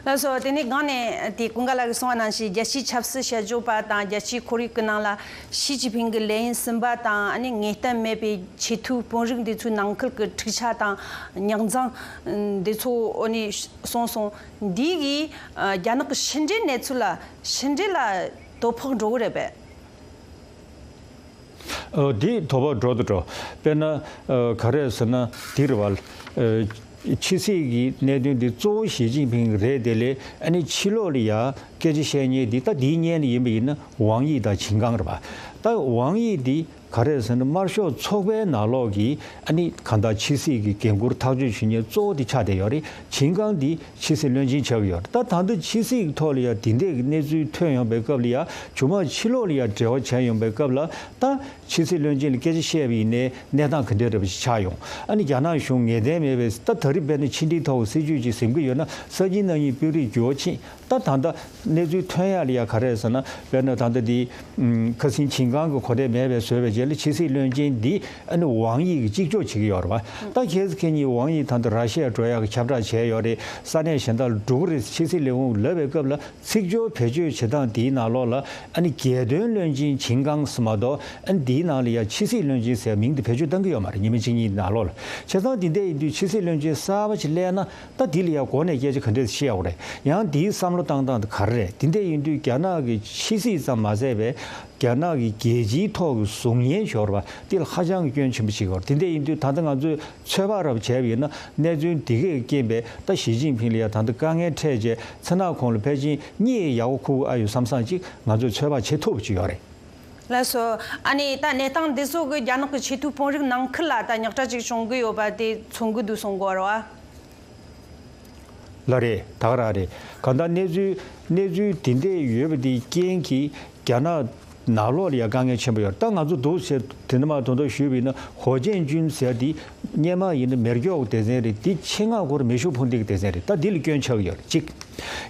ལགས་སོ། དེ་ནས་སྒང་ནས་དེ་ཀུན་དགའ་ལགས་ཀྱིས་གསུངས་པ་ནང་བཞིན་རྒྱལ་སྤྱིའི་ཆབ་སྲིད་དཔྱད་བརྗོད་པ་དང་རྒྱལ་སྤྱིའི་ཁོར་ཡུག་གི་ནང་ལ་ཞི་ཅིན་ཕིང་གི་ལས་ཡུན་གསུམ་པ་དང་ཨ་ནི་ངེས་གཏན་མེད་པའི་ཆེས་མཐོའི་དཔོན་རིགས་འདི་ཚོའི་ནང་ཁུལ་གྱི་འཁྲུག་ཆ་དང་རྙོག་འཛིང་འདི་ཚོ་ཨ་ནི་གསུངས་སོང་། འདི་གིས་རྒྱ་ནག་གི་ཕྱི་འབྲེལ་གནས་ཚུལ་ལ་ཕྱི་འབྲེལ་ལ་དོ་ཕོག་འགྲོ་གི་རེད་པས། ཨ་འདི་དོ་ཕོག་འགྲོ་དང་འགྲོ། དཔེར་ན་ཨ་ག་རེ་ཟེར་ན་འདི་རེད་བ། ཨ་ཕྱི་སྲིད་ཀྱི་གནད་དོན་འདི་གཙོ་བོ་ཞི་ཅིན་ཕིང་རེད། དེ་ལས་ཨ་ནི་ཕྱི་ལོགས་ལ་ཡ་སྐད་ཆ་བཤད་མཁན་འདི་ད་འདིའི་སྔོན་ལ་ཡིན་པ་ཡིན་ན་ཝང་དབྱི་དང་ཆིན་ཀང་རེད་བ། ད་ཝང་དབྱི་འདི་ག་རེ་ཟེར་ན་དམར་ཤོག་ཚོགས་པའི་ནང་ལོགས་ཀྱི་ཨ་ནི་གང་ལྟར་ཕྱི་སྲིད་ཀྱི་འགན་འཁུར་ཐག་གཅོད་བྱེད་མཁན་གཙོ་བོ་དེ་ཆགས་བསྡད་ཡོད་རེད། ཆིན་ཀང་འདི་ཕྱི་སྲིད་བློན་ཆེན་ཆགས་ཀྱི་ཡོད་རེད། ད་ད་ལྟ་ཕྱི་སྲིད་ཀྱི་ཐོག་ལ་ཡ་དེ་འདྲས་ཀྱི་གནས་ཚུལ་ཐོན་ཡོང་པའི་སྐབས་ལ་ཡ་བྱུང་མ་ཕྱི་ལོགས་ལ་ཡ་འབྲེལ་བ་བྱས་ཡོང་པའི་སྐབས་ལ་ད་ཕྱི་སྲིད་བློན་ཆེན་ལ་སྐད་ཆ་བཤད་པ་ཡིན་ནའི་གནས་སྟངས་ག་འདྲས་རེད་པ་ཞིག་ཆགས་ཡོང་། ཨ་ནི་རྒྱ་ནག་གཞུང་ངེས་གཏན་མེད་པའི་ད་ད་རེས་དཔེར་ན་ཕྱི་འབྲེལ་ཐོག་གི་སྲིད་བྱུས་ཅིག་ཟིན་གྱི་ཡོད་ན་སང་ཉིན་གནངས་ཉིན་དཔོན་རིགས་འགྱུར་བ་ཕྱིན། ད་ད་ལྟ་གནས་ཚུལ་ཐོན་ཡག་ལ་ཡ་ག་རེ་ཟེར་ན་དཔེར་ན་ད་ལྟ་འདི་ཁ་སང་ཆིན་ཀང་གི་གོ་གནས་མེད་པའི་བཟོས་པའི་རྗེས་ལ་ཕྱི་སྲིད་བློན་ཆེན་འདི་ཨ་ནི་ཝང་དབྱི་གིས་གཅིག་ལྕོགས་བྱེད་ཀྱི་ཡོད་རེད་བ། ད་ཁྱེད་ཚོ་ཁྱེད་གཉིས་ཝང་དབྱི་ད་ལྟ་ར་ཤི་ཡ་འགྲོ་ཡག་གི་ཁྱབ་བསྒྲགས་བྱས་ཡོད་རེད། ས་གནས་གཞན་དག་ལ་འགྲོ་གི་རེད། ཕྱི་སྲིད་ལས་ཁུངས་ལབ་པའི་སྐབས་ལ་ཚིག་སྦྱོར་བེད་སྤྱོད་བྱེད་སྟངས་འདིའི་ནང་ལོགས་ལ་ཨ་ནི་རྒྱལ་དོན་བློན་ཆེན་ཆིན་ཀང་ཟེར་མ་གཏོགས་ཨ་ནི་འདིའི་ནང་ལ་ཡ་ཕྱི་སྲིད་བློན་ཆེན་ཟེར་མིང་དེ་བེད་སྤྱོད་གཏང་གི་ཡོད་མ་རེད། ཉི་མ་གཅིག་གཉིས་ནང་ལོགས་ལ། བྱས་ཙང་འདི་འདྲ་ཡིན་དུས་ཕྱི་སྲིད་བློན་ཆེན་གསར་པ་ཞིག་སླེབས་ན། ད་འདི་ལ་ཡང་འགོ་ནས་སྐད་ཆ་ག་འདྲས་བཤད་ཡོད་རེད། ཡང་འདིའི་བསམ་བློ་བཏང་སྟངས་དེ་ག་རེ་རེད། འདི་འདྲས་ཡིན་དུས་རྒྱ་ནག་གི་ཕྱི་སྲིད་ཙམ་མ་ཟད་པའི་རྒྱ་ནག་གི་རྒྱལ་སྤྱིའི་ཐོག་གི་གཟུགས་བརྙན་ཞོར་བ་འདི་ལ་ཧ་ཅང་གི་སྐྱོན་ཆེན་པོ་ཞིག་ཡོད་རེད། འདི་འདྲས་ཡིན་དུས་ད་ལྟ་ང་ཚོས་ཚོད་དཔག་རབ་བྱས་པ་ཡིན་ན་གནད་དོན་འདི་གས་རྐྱེན་པས་ད་ཞི་ཅིན་ཕིང་ལ་ཡང་ད་ལྟ་དཀའ་ངལ་འཕྲད་རྗེས་མཚན་ནག་ཁོང་ལ་ཕལ་ཆེར་གཉིད་ཡག་པོ་ཁུག་ཨ་ཡོད་བསམ་བསམ་ཅིག་ང་ཚོས་ཚོད་དཔག་བྱེད་ཐུབ་པ་ཅིག་ཡོད་རེད། ལགས་སོ། ཨ་ནི་ད་གནས་སྟངས་འདི་ཚོ་གི་རྒྱ་ནག་གི་ཆེས་མཐོའི་དཔོན་རིགས་ནང་ཁུལ་ལ་ད་རྙོག་དྲ་ཅིག་བྱུང་གི་ཡོད་པ་དེ་མཚོན་གི་འདུག་གསུང་གི་ཡོད་རེད་བ། ལགས་རེད། ད་ག་རང་རེད། གང་ལྟར་གནས་ཚུལ་གནས་ཚུལ་དེ་འདྲས་ཡོད་པ་དེའི་རྐྱེན་གྱིས་རྒྱ་ནག་ནང་ལོགས་ལ་ཡང་དཀའ་ངལ་ཆེན་པོ་ཡོད་རེད། ད་ང་ཚོ་འདུག་ཟེར་དེ་འདྲ་མ་དོན་དག་ཞུས་པ་ཡིན་ན་ཧོ་ཅན་ཅུན་ཟེར་དེ་སྔོན་མ་ཡིན་ན་མེ་སྒྱོགས་ཀྱི་སྡེ་ཚན་རེད། དེ་ཆེད་མངགས་སྒོ་ནས་མེ་ཤུགས་འཕུར་མདེལ་གྱི་སྡེ་ཚན་རེད། ད་འདི་ལ་སྐྱོན་ཆགས་ཀྱི་ཡོད་རེད་གཅིག་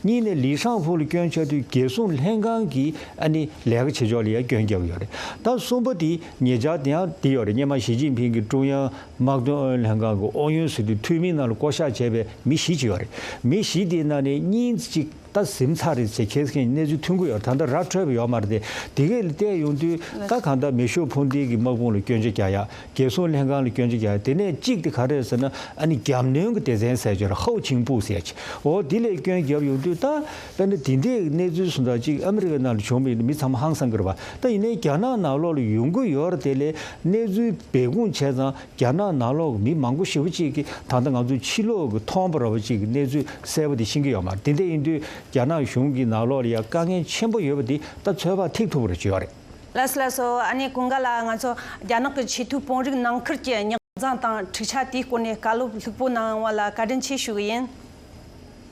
གཉིས་ནས་ལི་ཧྲང་ཧྥུ་ལ་སྐྱོན་ཆགས་དུས་རྒྱལ་སྲུང་ལྷན་ཁང་གི་ཨ་ནི་ལས་ཀ་བྱེད་ཕྱོགས་ལ་ཡང་སྐྱོན་བརྒྱབ་ཡོད་རེད། ད་གསུམ་པ་དེ་ཉེ་ཆར་དེ་ཡང་དེ་ཡོད་རེད། སྔོན་མ་ཞི་ཅིན་ཕིང་གི་ཀྲུང་དབྱང་དམག་དོན་ཨུ་ཡོན་ལྷན་ཁང་གི་ཨུ་ཡོན་ཟེར་དུས་འཐུས་མིའི་ནང་ལ་བསྐོ་གཞག་བྱས་པའི་མི་བཞི་ཅིག་ཡོད་རེད། མི་བཞི་དེའི་ནང་ནས་གཉིས་གཅིག་ད་ཟིན་ཚར་རེད་ཟེར་ཁྱེད་ཀྱིས་གནས་ཚུལ་ཐོན་གྱི་ཡོད་རེད། ད་ལྟ་ར་འཕྲོད་པ་ཡོད་མ་རེད་དེ། དེ་གས་ལ་བལྟས་ཡོང་དུས་ད་གང་ལྟར་མེ་ཤུགས་འཕུར་མདེལ་གྱི་དམག་དཔུང་ལ་སྐྱོན་ཆ་རྒྱག་ཡག་རྒྱལ་སྲུང་ལྷན་ཁང་ལ་སྐྱོན་ཆ་རྒྱག་ཡག་དེ་ནས་གཅིག་དེ་ག་རེ་རེད་ཟེར་ན་ཨ་ནི་རྒྱབ་གནོན་གྱི་སྡེ་ཚན་ཟེར་གྱི་ཡོད་རེད། ཧའོ་ཆིང་ཕུའུ་ཟེར་གྱི། འོ་དེ་ལས་སྐྱོན་བརྒྱབ་ཡོང་དུས་ད་དཔེར་ན་དེ་འདྲའི་གནས་ཚུལ་སོང་ཙང་གཅིག་ཨ་མི་རི་ཀའི་ནང་ལ་བྱུང་བའི་མི་ཚང་མ་ཧང་སང་གི་རེད་པ། ད་ཡིན་ནའི་རྒྱ་ནག་ནང་ལོགས་ལ་ཡོང་གི་ཡོད་རེད། དེ་ལས་གནས་ཚུལ་སྦས་སྐུང་བྱས་ཙང་རྒྱ་ནག་ནང་ལོགས་ཀྱི་མི་མང་པོ་ཞེ་པོ་ཅིག་གིས་ད་ལྟ་ང་ཚོའི་ཕྱི་ལོགས་ཀྱི་མཐོང་བ་ར་བ་ཅིག་གི་གནས་ཚུལ་གསལ་པོ་དེ་ཤེས་ཀྱི་ཡོད་མ་རེད། དེ་འདྲ་ཡིན་དུས་རྒྱ་ནག་གཞུང་གི་ནང་ལོགས་ལ་ཡང་དཀའ་ངལ་ཆེན་པོ་ཡོད་པ་དེ་ད་ཚོད་དཔག་ཐིག་ཐུབ་པ་རེད་བརྗོད་ཡོད་རེད། ལགས་སོ་ལགས་སོ། ཨ་ནེ་ཀུན་དགའ་ལགས། ང་ཚོ་རྒྱ་ནག་གི་ཆེས་མཐོའི་དཔོན་རིགས་ནང་ཁུལ་གྱི་རྙོག་འཛིང་དང་འཁྲུག་ཆ་དེའི་སྐོར་ནས་བཀའ་སློབ་ལྷུག་པོ་གནང་བ་ལ་བཀའ་དྲིན་ཆེ་ཞུ་གི་ཡིན།